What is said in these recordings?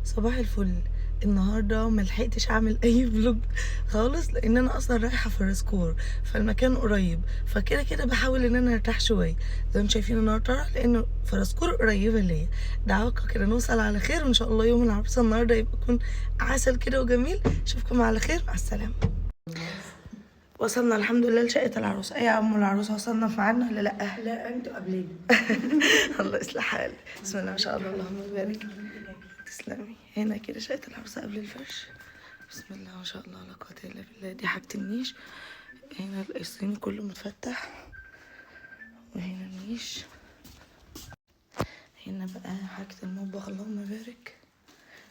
صباح الفل. النهارده ما لحقتش اعمل اي vlog خالص، لان انا اصلا رايحة فارسكور، فالمكان قريب، فكده كده بحاول ان انا ارتاح شوية. زي ما انتم شايفين النهارده رايحة لان فارسكور قريبه ليا. دعواتكم كده نوصل على خير، وان شاء الله يوم العروسة النهارده يبقى يكون عسل كده وجميل. اشوفكم على خير، مع السلامة. وصلنا الحمد لله لشقه العروسة. ايه يا عم العروسة، وصلنا في ميعادنا ولا لا؟ لا انتوا قبلنا. الله يصلح حالك. بسم الله ما شاء الله، اللهم بارك. تسلمي. هنا كده شقة العروسة قبل الفرش. بسم الله ما شاء الله لا قوة إلا بالله. دي حاجة النيش. هنا القصين كله متفتح، وهنا النيش. هنا بقى حاجة المطبخ، اللهم بارك.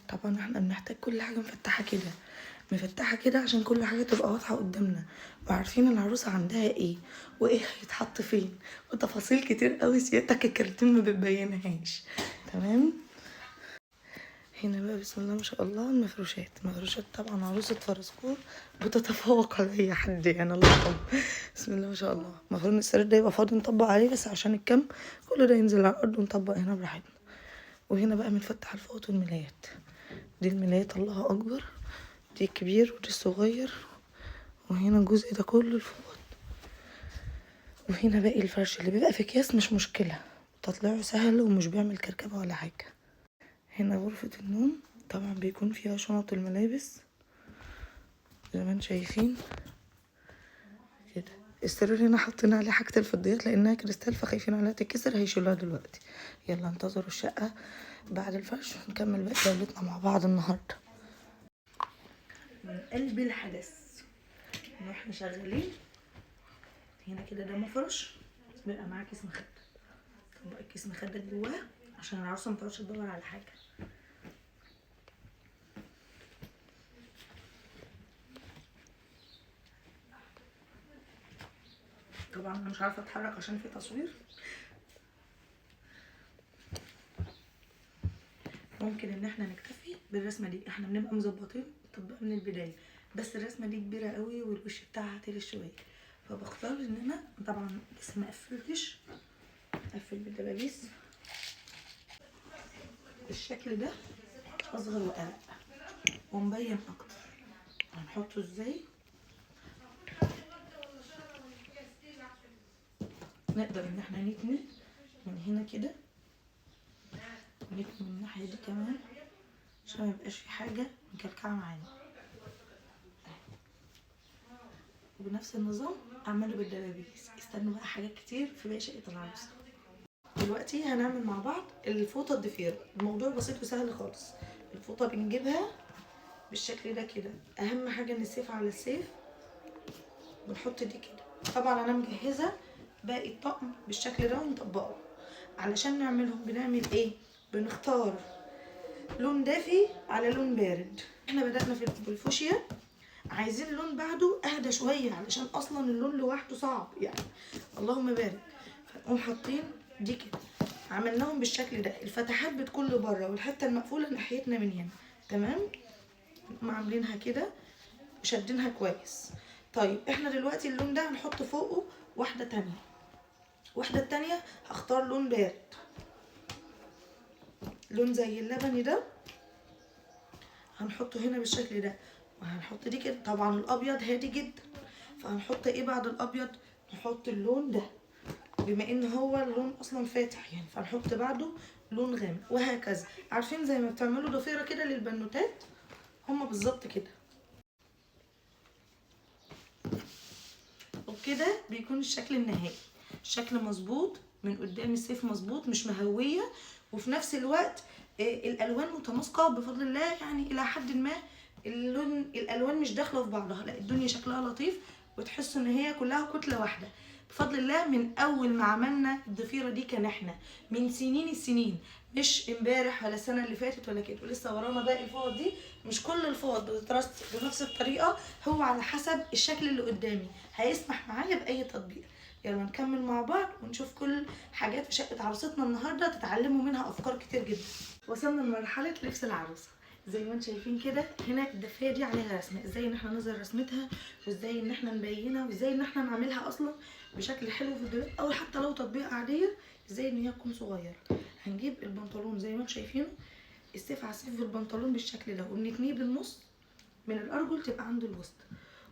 طبعا احنا بنحتاج كل حاجة مفتحة كده، مفتحة كده عشان كل حاجة تبقى واضحة قدامنا، وعارفين العروسة عندها ايه وايه هيتحط فين، وتفاصيل كتير قوي سيادتك الكرتون ما بتبينهاش. تمام. هنا بقى بسم الله ما شاء الله المفروشات. المفروشات طبعا عروسة فارسكور بتتفوق على اي حد يعني، الله يرحمه. بسم الله ما شاء الله. المفروض ان السرير ده يبقى فاضي نطبق عليه، بس عشان الكم كل ده ينزل على الارض ونطبق هنا براحتنا. وهنا بقى بنفتح الفوط والملايات. دي الملايات الله اكبر، دي الكبير ودي الصغير. وهنا الجزء ده كله الفوط. وهنا باقي الفرش اللي بيبقى في اكياس مش مشكلة، تطلعه سهل ومش بيعمل كركبة ولا حاجة. هنا غرفة النوم طبعا بيكون فيها شنط الملابس زي ما انتم شايفين كده. السرير هنا حاطين عليه حاجة الفضيات لانها كريستال، فخايفين عليها تتكسر، هيشيلوها دلوقتي. يلا انتظروا الشقة بعد الفرش ونكمل باقي جولتنا مع بعض النهاردة. من قلب الحدث واحنا شغالين هنا كده. ده مفرش بيبقى معاه كيس مخدة، طبق الكيس مخدة جواه عشان العروسة متقعدش تدور على حاجة. طبعا انا مش عارفه اتحرك عشان في تصوير. ممكن ان احنا نكتفي بالرسمه دي، احنا بنبقى مظبطين التطبيق من البداية، بس الرسمة دي كبيرة قوي والوش بتاعها تلش شوية، فبختار ان انا طبعا لسه ما قفلتش، اقفل بالدبابيس الشكل ده اصغر وارق ومبين اكتر. هنحطه ازاي؟ نقدر ان احنا نتني من هنا كده، ونتني من الناحية دي كمان عشان ما يبقاش في حاجة مكلكعة معانا. وبنفس النظام اعمله بالدبابيس. استنوا بقى حاجات كتير في باقي شقة العروسة. دلوقتي هنعمل مع بعض الفوطة الضفيرة. الموضوع بسيط وسهل خالص. الفوطة بنجيبها بالشكل ده كده، اهم حاجة ان السيف على السيف، بنحط دي كده. طبعا انا مجهزة باقي الطقم بالشكل ده ونطبقه. علشان نعملهم بنعمل ايه؟ بنختار لون دافي على لون بارد. احنا بدأنا في بالفوشيا، عايزين لون بعده اهدى شوية علشان اصلا اللون لوحده صعب يعني، اللهم بارك. فنقوم حاطين دي كده، عملناهم بالشكل ده. الفتحات بتكون لبره والحتة المقفولة ناحيتنا من هنا، تمام؟ نقوم عاملينها كده وشدينها كويس. طيب احنا دلوقتي اللون ده هنحط فوقه واحدة تانية. واحدة التانية هختار لون بارد، لون زي اللبني ده، هنحطه هنا بالشكل ده. وهنحط دي كده. طبعا الابيض هادي جدا، فهنحط ايه بعد الابيض؟ نحط اللون ده، بما ان هو اللون اصلا فاتح يعني، فهنحط بعده لون غامق وهكذا. عارفين زي ما بتعملوا ضفيرة كده للبنوتات، هما بالظبط كده. وبكده بيكون الشكل النهائي، الشكل مظبوط من قدام، السيف مظبوط مش مهويه، وفي نفس الوقت الالوان متناسقه بفضل الله، يعني الى حد ما الالوان مش داخله في بعضها، لا الدنيا شكلها لطيف وتحسوا ان هي كلها كتلة واحدة بفضل الله. من اول ما عملنا الضفيره دي كان احنا من سنين السنين، مش امبارح ولا السنة اللي فاتت ولا كده، ولسه ورانا باقي الفوط دي. مش كل الفوط بتترص بنفس الطريقة، هو على حسب الشكل اللي قدامي هيسمح معايا باي تطبيق. يلا نكمل مع بعض ونشوف كل حاجات في شقه عروستنا النهارده تتعلموا منها افكار كتير جدا. وصلنا لمرحلة لبس العروسة. زي ما انتم شايفين كده هنا الدفايه دي عليها رسمه، ازاي ان احنا نظهر رسمتها، وازاي ان احنا نبينها، وازاي ان احنا نعملها اصلا بشكل حلو في الدولاب، او حتى لو تطبيقه عادية ازاي ان هي تكون صغيرة. هنجيب البنطلون زي ما انتم شايفينه، السيف على السيف في البنطلون بالشكل ده، وبنتنيه بالنص من الارجل تبقى عند الوسط،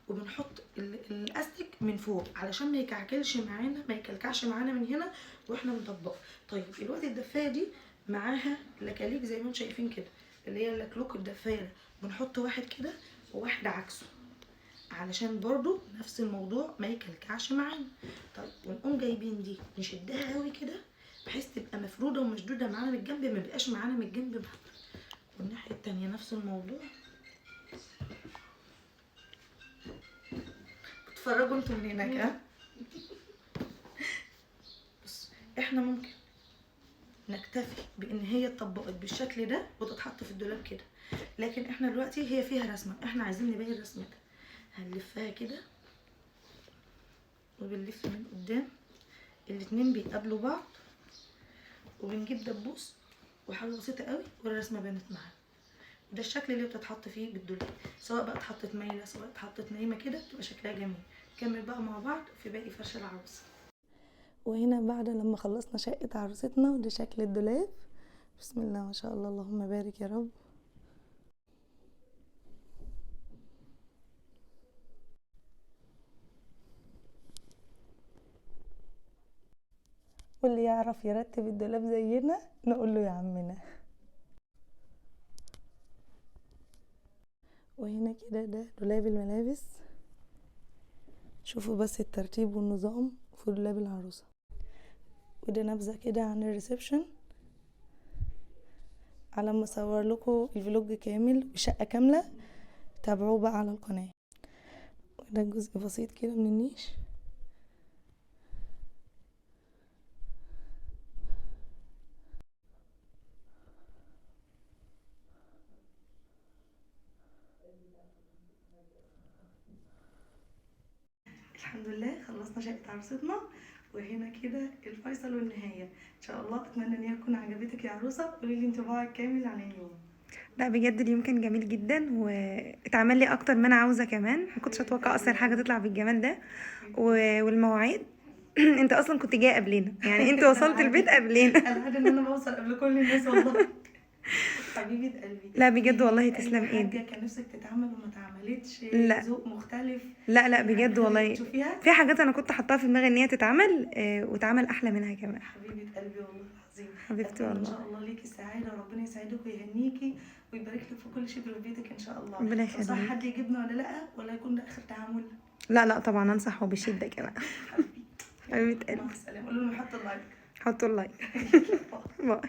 وبنحط الاستك من فوق علشان ما يكعكلش معانا، ما يكلكعش معانا من هنا واحنا بنطبقه. طيب الوقت الدفايه دي معاها لكاليك زي ما انتم شايفين كده، اللي هي اللكلوك الدفايه ده، بنحط واحد كده وواحد عكسه علشان برضو نفس الموضوع ما يكلكعش معانا. طيب ونقوم جايبين دي نشدها قوي كده بحيث تبقى مفروده ومشدوده معانا من الجنب، ما بيبقاش معانا من الجنب مهبل. والناحية التانية نفس الموضوع. بتفرجوا انتوا من هناك ها؟ بص احنا ممكن نكتفي بان هي اتطبقت بالشكل ده وتتحط في الدولاب كده، لكن احنا دلوقتي هي فيها رسمه، احنا عايزين نبين رسمتها. هنلفها كده وبنلف من قدام، الاتنين بيقابلوا بعض، وبنجيب دبوس وحاجه بسيطة قوي والرسمه بانت معانا. وده الشكل اللي بتتحط فيه بالدولاب، سواء بقى اتحطت مايلة سواء اتحطت نايمة كده بتبقى شكلها جميل. نكمل بقى مع بعض في باقي فرش العروسة. وهنا بعد لما خلصنا شقه عروستنا، وده شكل الدولاب. بسم الله ما شاء الله، اللهم بارك يا رب. واللي يعرف يرتب الدولاب زينا نقول له يا عمنا. وهنا كده ده دولاب الملابس، شوفوا بس الترتيب والنظام في دولاب العروسة. وده نبذة كده عن ال reception، على ما اصور لكم ال vlog كامل وشقة كاملة تابعوه بقى على القناة. وده جزء بسيط كده من النيش. الحمد لله خلصنا شقة عروستنا، وهنا كده الفيصل والنهاية. ان شاء الله اتمنى ان هي تكون عجبتك يا عروسة. قولي لي انطباعك كامل عن اليوم. لا بجد اليوم كان جميل جدا، واتعمل لي اكتر ما انا عاوزه كمان. ما كنتش اتوقع اصلا حاجة تطلع بالجمال ده. والمواعيد انت اصلا كنت جاية قبلنا، يعني انت وصلت البيت قبلنا. انا عارفه ان انا بوصل قبل كل الناس والله. حبيبه قلبي. لا بجد والله تسلم ايدك. حاجة كان نفسك تتعمل وما اتعملتش؟ لا. ذوق مختلف؟ لا لا بجد والله تشوفيها في حاجات انا كنت حاطاها في دماغي ان هي تتعمل، واتعمل احلى منها كمان. حبيبه قلبي والله العظيم. حبيبتي والله. ان والله. شاء الله ليكي السعادة، وربنا يسعدك ويهنيكي ويبارك لك في كل شبر في بيتك ان شاء الله. ربنا تنصحي يخليك. حد يجيبنا ولا لا، ولا يكون ده اخر تعامل؟ لا لا طبعا انصحه بشده كمان. حبيبتي حبيبه قلبي. مع السلامة. قولوا لهم يحطوا ال like. حطوا ال like. bye.